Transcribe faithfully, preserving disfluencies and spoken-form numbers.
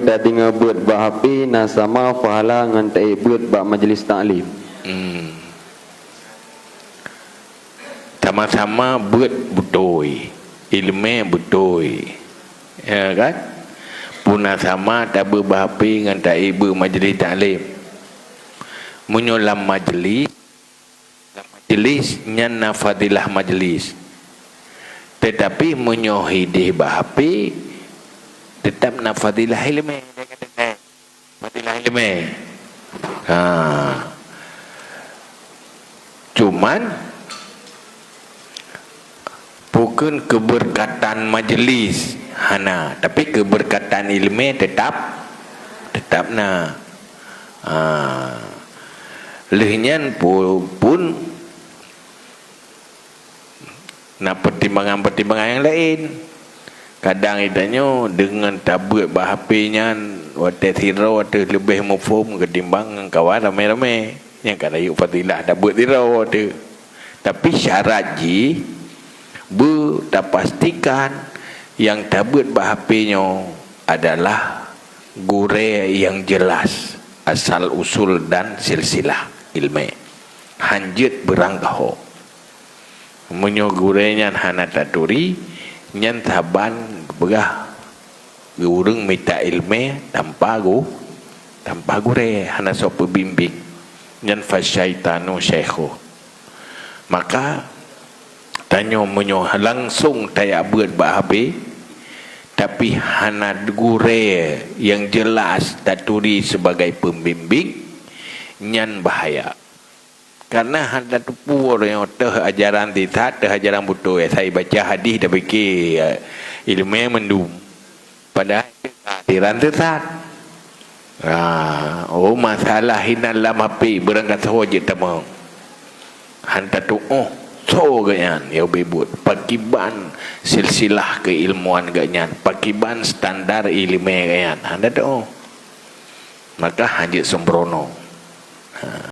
tadeungoe beuet bak H P na sama pahala ngon taék beuet bak majlis taklim. Hmm. Sama-sama beuet beutôi, ileumé beutôi. Ya kan? Puna sama tabeuet bak H P ngon taék beuet majlis taklim. Meunyoe lam majlis, lam majlis nyan na fadilah majlis. Tetapi meunyoe hidéh bak H P, tetap na fadilah ileumé. Fadilah ileumé. Ha. Cuman, bukon keubeurkatan majlis hana, tapi keubeurkatan ileumé tetap, tetap na. Ha. Lheueh nyan pu-, pun na peutimbangan-peutimbangan nyang laén. Kadang geutanyoe deungon tabeuet bak H P nyan, watée sidroe teuh leubeh muphom ketimbang ngon kawan ramé-ramé. Nyang ka rayeuk fadilah tabeuet sidroe teuh. Tapi syarat jih, beu tapastikan nyang tabeuet bak H P nyoe adalah gurée nyang jeulaih asal usul dan silsilah ileumé. Hanjeuet beurangkaho. Meunyoe gurée nyan hana taturi, nyan saban geupeugah ureuëng mita ileumé tanpa gu-, tanpa gurée, hana soe peubimbéng. Nyan fasyaitanu syaikhuh. Maka, tanyoe meunyoe langsong tajak beuet bak H P, tapi hana gurée nyang jeulaih taturi sibagai peubimbéng, nyan bahaya. Karena hana teupeue ureuëng nyoe teuh ajaran sisat, teuh ajaran beutôi. Asai baca hadis tapike, eh, ileumé mandum. Padahai ajaran sisat. Ha, oh, masalah hinan lam H P, beurangkasoe jeuet tamong. Han tatuoh, soe geuhnyan, ya ubé buet. Pakiban silsilah keilmuan geuhnyan, pakiban standar ileumé geuhnyan. Han tatuoh. Maka hanjeuet sembrono. Ha.